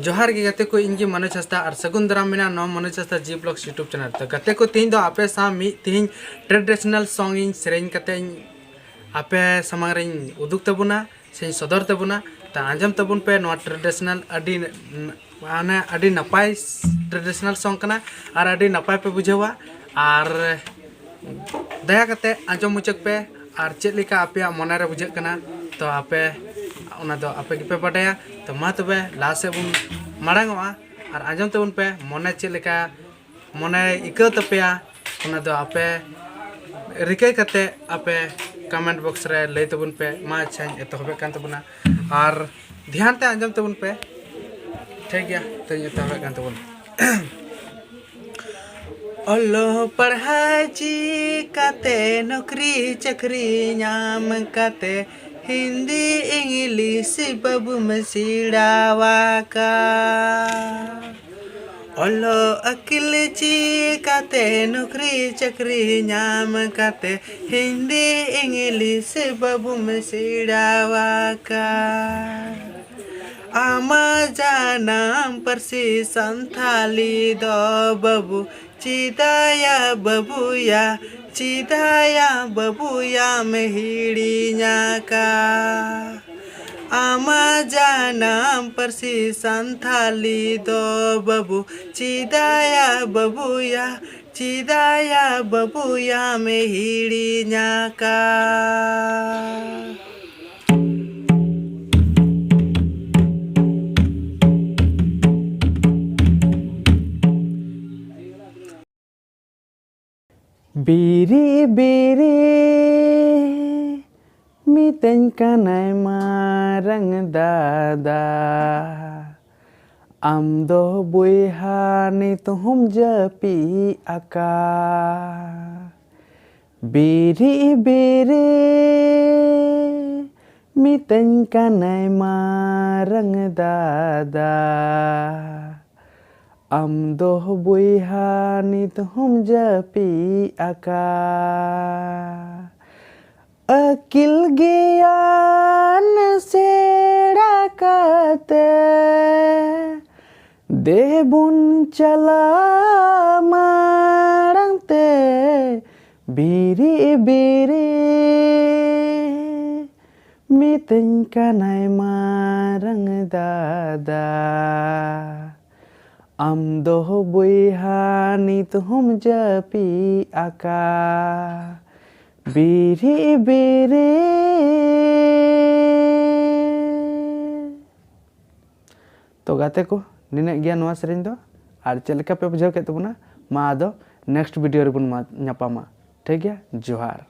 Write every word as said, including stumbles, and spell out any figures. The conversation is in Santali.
ᱡᱚᱦᱟᱨ ᱜᱮ ᱜᱟᱛᱮ ᱠᱚ, ᱤᱧ ᱜᱮ ᱢᱚᱱᱳᱡᱽ ᱦᱟᱸᱥᱫᱟ ᱟᱨ ᱥᱟᱹᱜᱩᱱ ᱫᱟᱨᱟᱢ ᱢᱮᱱᱟᱜᱼᱟ ᱱᱚᱣᱟ ᱢᱚᱱᱳᱡᱽ ᱦᱟᱸᱥᱫᱟ G Vlogs YouTube channel᱾ ᱛᱚ ᱜᱟᱛᱮ ᱠᱚ, ᱛᱮᱦᱮᱧ ᱫᱚ ᱟᱯᱮ ᱥᱟᱶ ᱢᱤᱫ ᱛᱮᱦᱮᱧ traditional song ᱤᱧ ᱥᱮᱨᱮᱧ ᱠᱟᱛᱮ ᱤᱧ ᱟᱯᱮ ᱥᱟᱢᱟᱝ ᱨᱤᱧ ᱩᱫᱩᱜ ᱛᱟᱵᱚᱱᱟ ᱥᱮᱧ ᱥᱚᱫᱚᱨ ᱛᱟᱵᱚᱱᱟ᱾ ᱛᱚ ᱟᱸᱡᱚᱢ ᱛᱟᱵᱚᱱ ᱯᱮ, ᱱᱚᱣᱟ traditional ᱟᱹᱰᱤ, ᱢᱟᱱᱮ ᱟᱹᱰᱤ ᱱᱟᱯᱟᱭ traditional song ᱠᱟᱱᱟ ᱟᱨ ᱟᱹᱰᱤ ᱱᱟᱯᱟᱭ ᱯᱮ ᱵᱩᱡᱷᱟᱹᱣᱟ᱾ ᱟᱨ ᱫᱟᱭᱟ ᱠᱟᱛᱮ ᱟᱸᱡᱚᱢ ᱢᱩᱪᱟᱹᱫ ᱯᱮ ᱟᱨ ᱪᱮᱫ ᱞᱮᱠᱟ ᱟᱯᱮᱭᱟᱜ ᱢᱚᱱᱮ ᱨᱮ ᱵᱩᱡᱷᱟᱹᱜ ᱠᱟᱱᱟ, ᱛᱚ ᱟᱯᱮ ᱚᱱᱟ ᱫᱚ ᱟᱯᱮ ᱜᱮᱯᱮ ᱵᱟᱰᱟᱭᱟ᱾ ᱛᱚ ᱢᱟ ᱛᱚᱵᱮ ᱞᱟᱦᱟ ᱥᱮᱫ ᱵᱚᱱ ᱢᱟᱲᱟᱝ ᱚᱜᱼᱟ ᱟᱨ ᱟᱸᱡᱚᱢ ᱛᱟᱵᱚᱱ ᱯᱮ, ᱢᱚᱱᱮ ᱪᱮᱫ ᱞᱮᱠᱟ ᱢᱚᱱᱮ ᱟᱹᱭᱠᱟᱹᱣ ᱛᱟᱯᱮᱭᱟ, ᱚᱱᱟ ᱫᱚ ᱟᱯᱮ ᱨᱤᱠᱟᱹᱭ ᱠᱟᱛᱮ ᱟᱯᱮ comment box ᱨᱮ ᱞᱟᱹᱭ ᱛᱟᱵᱚᱱ ᱯᱮ᱾ ᱢᱟ ᱟᱪᱪᱷᱟᱧ ᱮᱛᱚᱦᱚᱵᱮᱫ ᱠᱟᱱ ᱛᱟᱵᱚᱱᱟ ᱟᱨ ᱫᱷᱮᱭᱟᱱ ᱛᱮ ᱟᱸᱡᱚᱢ ᱛᱟᱵᱚᱱ ᱯᱮ, ᱴᱷᱤᱠ ᱜᱮᱭᱟ? ᱛᱚᱧ ᱮᱛᱚᱦᱚᱵᱮᱫ ᱠᱟᱱ ᱛᱟᱵᱚᱱᱟ᱾ ᱚᱞᱚᱜ ᱯᱟᱲᱦᱟᱣ ᱪᱮᱫ ᱠᱟᱛᱮ ᱱᱚᱠᱨᱤ ᱪᱟᱹᱠᱨᱤ ᱧᱟᱢ ᱠᱟᱛᱮ ᱦᱤᱱᱫᱤ ᱤᱝᱞᱤᱥ ᱵᱟᱹᱵᱩᱢ ᱥᱮᱬᱟᱣᱟᱠᱟᱫ᱾ ᱚᱞᱚᱜ ᱟᱹᱠᱤᱞ ᱪᱮᱫ ᱠᱟᱛᱮ ᱱᱚᱠᱨᱤ ᱪᱟᱹᱠᱨᱤ ᱧᱟᱢ ᱠᱟᱛᱮ ᱦᱤᱱᱫᱤ ᱤᱝᱞᱤᱥ ᱵᱟᱹᱵᱩᱢ ᱥᱮᱬᱟᱣᱟᱠᱟᱫ᱾ ᱟᱢᱟᱜ ᱡᱟᱱᱟᱢ ᱯᱟᱹᱨᱥᱤ ᱥᱟᱱᱛᱷᱟᱞᱤ ᱫᱚ ᱵᱟᱹᱵᱩ ᱪᱮᱫᱟᱭᱟ ᱵᱟᱹᱵᱩᱭᱟ, ᱪᱮᱫᱟᱭᱟ ᱵᱟᱹᱵᱩᱭᱟᱢ ᱦᱤᱲᱤᱧᱟᱠᱟᱫ᱾ ᱟᱢᱟᱜ ᱡᱟᱱᱟᱢ ᱯᱟᱹᱨᱥᱤ ᱥᱟᱱᱛᱷᱟᱞᱤ ᱫᱚ ᱵᱟᱹᱵᱩ ᱪᱮᱫᱟᱭᱟ ᱵᱟᱹᱵᱩᱭᱟ, ᱪᱮᱫᱟᱭᱟ ᱵᱟᱹᱵᱩᱭᱟᱢ ᱦᱤᱲᱤᱧᱟᱠᱟᱫ᱾ ᱵᱤᱨᱤ ᱵᱤᱨᱤ ᱢᱤᱛᱟᱹᱧ ᱠᱟᱱᱟᱭ ᱢᱟᱨᱟᱝ ᱫᱟᱫᱟ, ᱟᱢ ᱫᱚ ᱵᱚᱭᱦᱟ ᱱᱤᱛ ᱦᱚᱸᱢ ᱡᱟᱹᱯᱤᱫ ᱟᱠᱟ᱾ ᱵᱤᱨᱤ ᱵᱤᱨᱤ ᱢᱤᱛᱟᱹᱧ ᱠᱟᱱᱟᱭ ᱢᱟᱨᱟᱝ ᱫᱟᱫᱟ, ᱟᱢ ᱫᱚ ᱵᱚᱭᱦᱟ ᱱᱤᱛ ᱦᱚᱸᱢ ᱡᱟᱹᱯᱤᱫ ᱟᱠᱟ᱾ ᱟᱹᱠᱤᱞ ᱜᱮᱭᱟᱱ ᱥᱮᱬᱟ ᱠᱟᱛᱮ ᱫᱮᱵᱚᱱ ᱪᱟᱞᱟᱜ ᱢᱟᱲᱟᱝ ᱛᱮ ᱵᱤᱨᱤ ᱵᱤᱨᱤ, ᱢᱤᱛᱟᱹᱧ ᱠᱟᱱᱟᱭ ᱢᱟᱨᱟᱝ ᱫᱟᱫᱟ, ᱟᱢ ᱫᱚ ᱵᱚᱭᱦᱟ ᱱᱤᱛ ᱦᱚᱸᱢ ᱡᱟᱹᱯᱤᱫ ᱟᱠᱟ᱾ ᱵᱤᱨᱤ ᱵᱤᱨᱤ᱾ ᱛᱚ ᱜᱟᱛᱮ ᱠᱚ, ᱱᱤᱱᱟᱹᱜ ᱜᱮᱭᱟ ᱱᱚᱣᱟ ᱥᱮᱨᱮᱧ ᱫᱚ᱾ ᱟᱨ ᱪᱮᱫ ᱞᱮᱠᱟ ᱯᱮ ᱵᱩᱡᱷᱟᱹᱣ ᱠᱮᱫ ᱛᱟᱵᱚᱱᱟ, ᱢᱟ ᱟᱫᱚ next video ᱨᱮᱵᱚᱱ ᱢᱟ-, ᱧᱟᱯᱟᱢᱟ᱾ ᱴᱷᱤᱠ ᱜᱮᱭᱟ, ᱡᱚᱦᱟᱨ᱾